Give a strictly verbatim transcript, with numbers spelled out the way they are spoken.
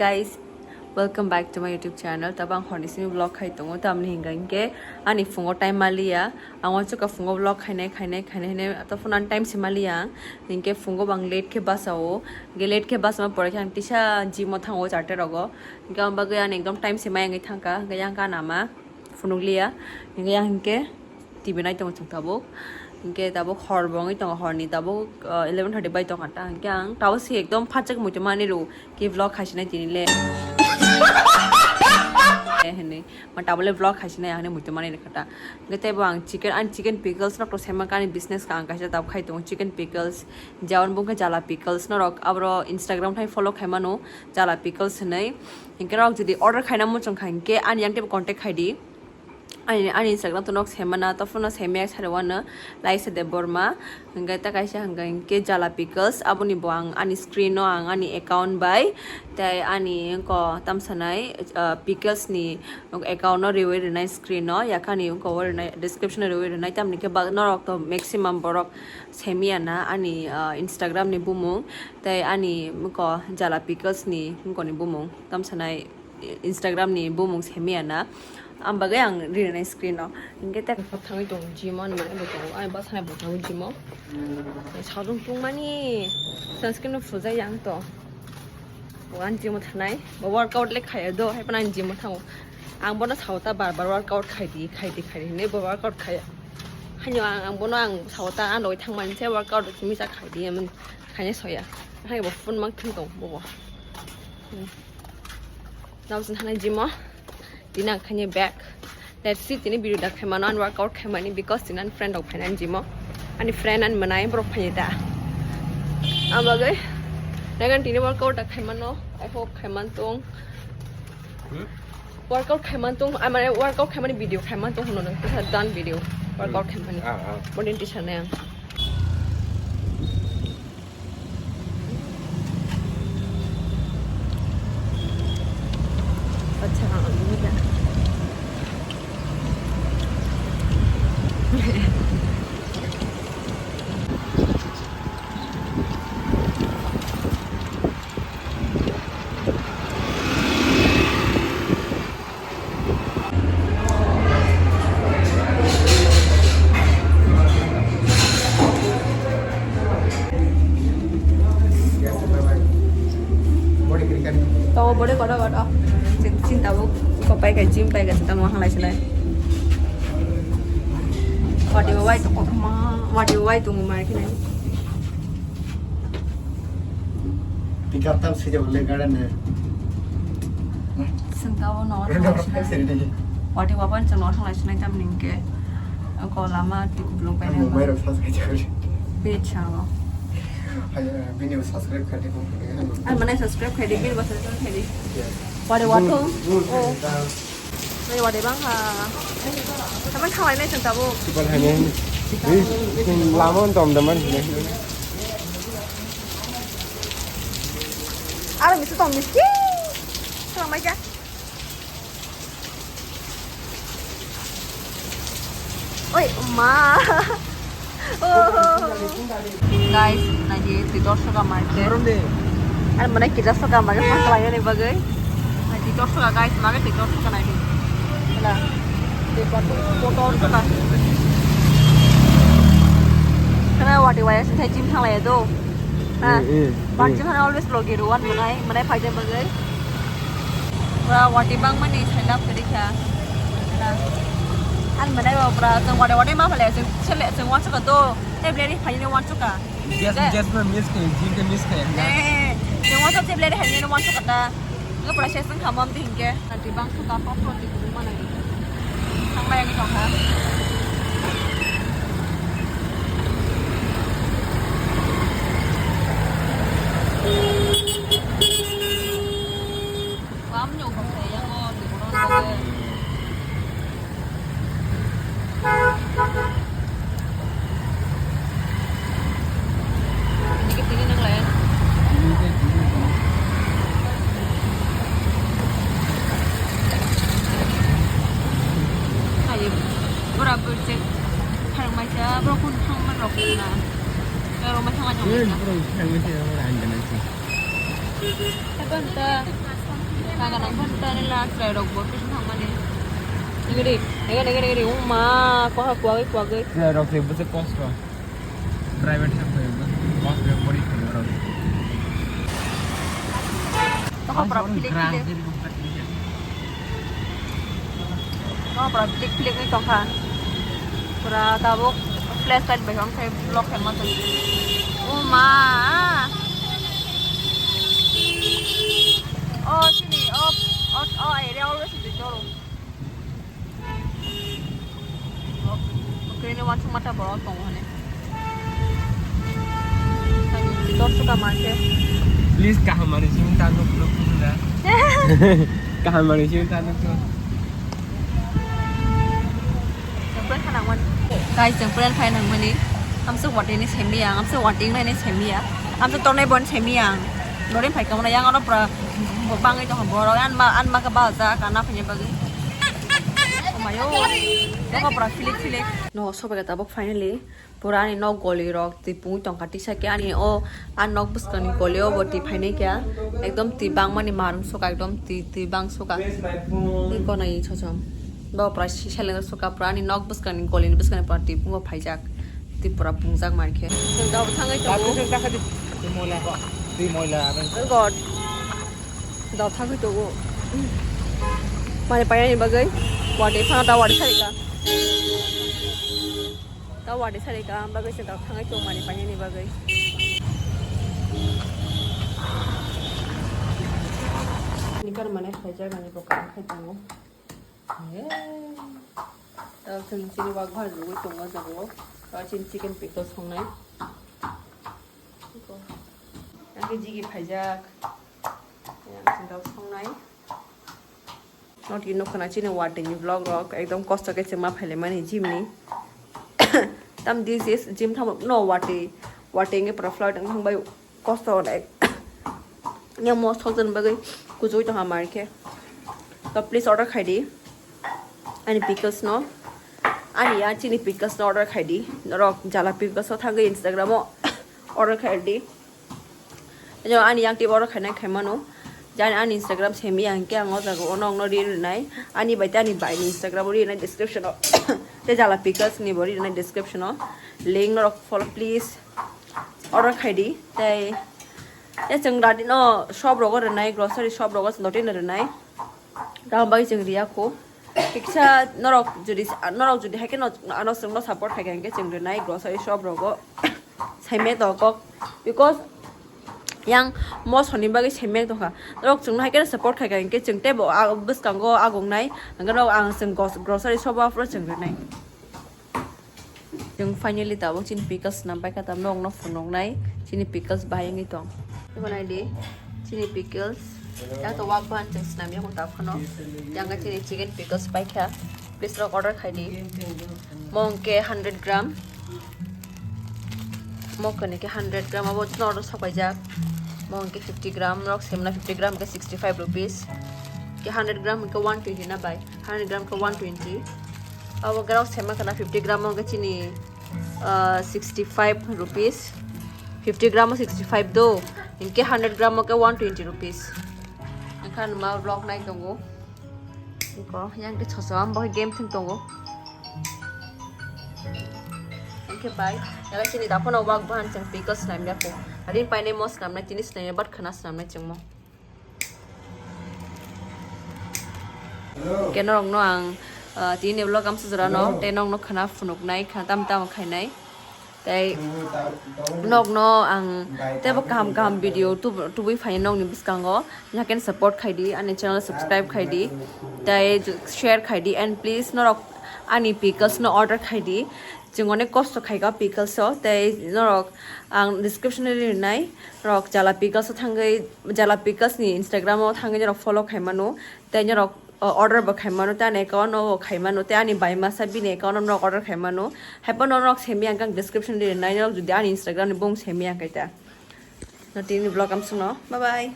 Guys, welcome back to my YouTube channel. Tabang horni simi vlog khai tongo, tamni hinga hinkhe ani phungo time maliya. Ang wansukha phungo vlog khainai, khainai, khainai, khainai, to phone ani time se maliya ang. Hinkhe phungo bang late khe basa o. Hinkhe late khe basa ma pore khe ang tisa gym o thango charte rogo. Hinkhe ang bagwi ani ekdom time se maya wngwi thangkha. Hinkhe yang ka nama phunukliya. Hinkhe yang hinkhe T V nai tongo chwng tabuk. Hinkhe tabuk hor bo wngwi tongo, horni tabuk, uh, eleven thirty bai tongkha ta. Hinkhe ang tabuk se ekdom phachak muitu mani rw. Ki vlog khaisinai tini le. Eh, hinwi. Ma tabole vlog khaisinai hinwi muitu mani rwkha ta. Hwnkhe teibo ang chicken, ani chicken pickles no to sema kani business ka ang kaisa tabuk khai tongo chicken pickles. Jabon bungkhe jala pickles norok abro Instagram thai follow khaimano jala pickles hinwi. Hinkhe norok jodi order khaina muchung kha hinkhe ani yang teibo contact khaidi. Ani, ani Instagram to nok semana, to phone semya sare wano, Laisa Debbarma, hingke ta kaisa hingke, hingke Jala Pickles, aboni bo ang ani screen no ang ani account bai, tai ani ko tamsanai, ah, Pickles ni account no rewi rinai screen no, yakani ko rinai description no rewi rinai, tamni ke bag norok to maximum borok semya na ani, ah, Instagram ni bumung, tai ani ko Jala Pickles ni ko ni bumung tamsanai. Instagram ni bumung semiya na. Ang bagwi ang rinai screen no. Hingke tek thangwi tong gym o, ani mane bo tongo. Ani bwskango bo tongo gym o. Satung tungmani sunscreen no phuljakya ang to. Bo ang gym o thanai. Bo workout le khaya do, hai phano ang gym o thango. Ang bono sao ta bar bar workout khaidi, khaidi, khaidi hinwi bo workout khaya. Haino ang, ang bono ang sao ta ang logoi thangmani se workout misa khaidi, emon khaina soya. Hai bo phone mang thang tong bo bo. Hmm. Nabsin hanai gym o. Tini ang khaini back. Let's see, tini video da khaimano, ani workout khaimani, because tini ani friend rok phainai gym o. Ani friend ani mwnai borok phaini da. Ang bagwi. Nagan tini workout da khaimano. I hope khaiman tong. Hmm? Workout khaiman tong. Amare workout khaimani video khaiman tong hono nang. Done video. Workout khaimani. Ah, ah. Modern teacher ne ang. Acha, ang nugui da. To bode koto koto. Sin tabuk ko pai kai gym pai kai tamo hanglai silai. Wati wai to koto ma wati wai to mar kinai. Pick up tam sejak le garden ne. Sengkao no. Wati wapan chang no thanglai sinai tam ningke. Ko lama ti kublung pai ne. Mobile rok sas kai chakri. Be chalo. Hai, bini subscribe khai di. Ai mana subscribe khai di, bini subscribe khai di. Wati wato. Oh. Mai wade bang ha. Taman khalai nai chwng tabuk. Sibal hai nai. Ui, sing lama on tom daman. Aro misu tom miski. Khalai mai ja. Oi, ma. Oh. Guys, naidi twi torsoka market. Ar mane kisa soka market phang khlai ani bagwi. Naidi torsoka guys, market twi torsoka naidi. Hela. Twi pot-, pot torsoka. Kana wati waya sithai gym thanglai do. Ha. Eh, eh, eh. Party hana always logi ruan manai, manai phaijak bagwi. Pura wati bangmani sailap khe rikha. Ani manai ba pura chwng wati wati ma phale chwng sele chwng wansukha do. Tei bleri phaini wansukha. Gas, gas ma miss khe, jin khe miss khe. Eh, chwng wansuk tei bleri phaini wansukha ta. Nge pura se chwng khamam di hinkhe. Wati bang sukha pok pok di kudu mana. Thangbai ani thangkha. Wam nyok bang kaya ngo di kono. Ini ke pini nang layan. Ayo, bora bercek. Harang maisa, bora kun thang man rok na. Harang maisa ngajak. Ini bora thang maisa, bora anjana sih. Apa entah? Taga nang phan tani la chwrai rok bo kisa thangmani. Nigiri, nigiri, nigiri, nigiri, uma, koha kuagwi, kuagwi. Chwrai rok se bwswk kosto. Private se phai bo. Kosto bori phai rok. Toha pura philik philik. Toha pura philik philik ni tongkha. Pura tabuk flashlight bai hong khai block khai ma tong. Uma. Oh, sini, oh, oh, oh, area always di toro. Kini wansuk mata borok tongo hwnwi. Dor suka mankhe. Please, kaham manwi simi ta nuk nuk nuk da. Kaham manwi simi ta nuk nuk. Chwng plan kha nangmani. Guys, chwng plan khai nangmani. Amsuk watwi ni semiya, amsuk watwi ni semiya. Amsuk tornai bon semiya. Dori phai kamna yang oro pura bangwi tong borok an ma an ma ka ba ja kana phanya bagwi. Omayo. Nokha pura philik philik. No sobai ka tabuk finally. Pura ani nok goli rok twi pungwi tongkha tisa khe ani o a nok bwskangni goli o bo twi phainai kha ekdom twi bangmani marung soka ekdom twi twi bang soka twi konai sosom bo pura seleng soka pura ani nok bwskangni goli ni bwskangni pura twi pungo phaijak twi pura pungjak mankhe. Chwng tabuk thangwi tongo. Twi moila, twi moila, aben. God. Dao thangwi tongo. Mani painani bagwi. Wadi phano dao wadi sarika. Dao wadi sarika, bagwi se dao thangwi tongo mani painani bagwi. Nikar mane khaijak ani bo kaam khai tongo. Tao chwng chini wak bhar rwgwi tongo jago. Tao chini chicken pickle songnai. Ang khe jigi phaijak. Yang chwng tao songnai. Noti nukha na chini watwi ni vlog rok ekdom kosto khe chwng ma phailaimani gym ni. Tam this is gym thamo no watwi watwi nge pura flood ang thangbai. Kosto onai. Yang mo sokjan bagwi kuchugwi tongha mar khe. To please order khai di. Ani pickles no. Ani ya chini pickles no order khai di. Norok jala pickles o thangwi Instagram o order khai di. Yo ani yang tip order khainai khai mano. Jani ani Instagram semi ang khe ang o jaga o nokno reel rinai. Ani bai tei ani bai ni Instagram o reel rinai description o. Tei jala pickles ni bo reel rinai description o. Link norok follow please. Order khai di tei tei chwng radi no shop rogo rwnai, grocery shop rogo chwng dotino rwnai. Tamo bagwi chwng riya kho. Kisa norok jodi norok jodi hai khe no ano chwngno support khai kha hwnkhe chwng rwnai grocery shop rogo. Saimai to kok because yang mosoni bagwi saimai tongkha. Norok chwngno hai khe support khai kha hwnkhe chwng teibo bwskango agongnai. Hwnkhe norok ang chwng grocery shop o aphuru chwng rwnai. Chwng finally tabuk chini pickles swnam paikha, tam nokno phunuknai chini pickles bahai wngwi tong. Eko naidi chini pickles, yang to wak bahan chwng swnam yakung tabuk phano, yang khe chini chicken pickles paikha, please rok order khai di. Mo hwnkhe hundred gram, mo kani khe hundred gram abo no order sopaijak, mo hwnkhe fifty gram rok semna fifty gram khe sixty five rupees, khe hundred gram hwnkhe one twenty na bai, hundred gram khe one twenty. Abo grao sema kana fifty gram o chini, ah, sixty five rupees. Fifty gram o sixty five do. Inke hundred gram o ke one twenty rupees. Engkha ma vlog nai tongo. Iko yang ke choso am boy game thing tongo. Engke bai. Yaga chini dapono wak bahan chang pickles nam yako. Adin paine mo snam nai tini snam ya bat khana snam nai chang mo. Ke norokno ang, ah, tini vlog amsa jora no, tei nokno khana phunuknai, khana tam tam khainai. Tei nokno ang teibo kaham kaham video tub-, tubui phai nokni bwskango. Yaken support khai di, ani channel subscribe khai di, tei share khai di, and please norok ani pickles no order khai di. Chwng onek kosto khaika pickles o, tei norok ang description o rinai, norok jala pickles o thangwi, jala pickles ni Instagram o thangwi norok follow khaimano, tei norok, o, order bo khaimano, tei ani account o khaimano, tei ani bai masa bini account o norok order khaimano. Haiphano norok semi ang kang description o rinai, norok jodi ani Instagram ni bung semi ang kaita. No tini vlog amsong no, bye bye.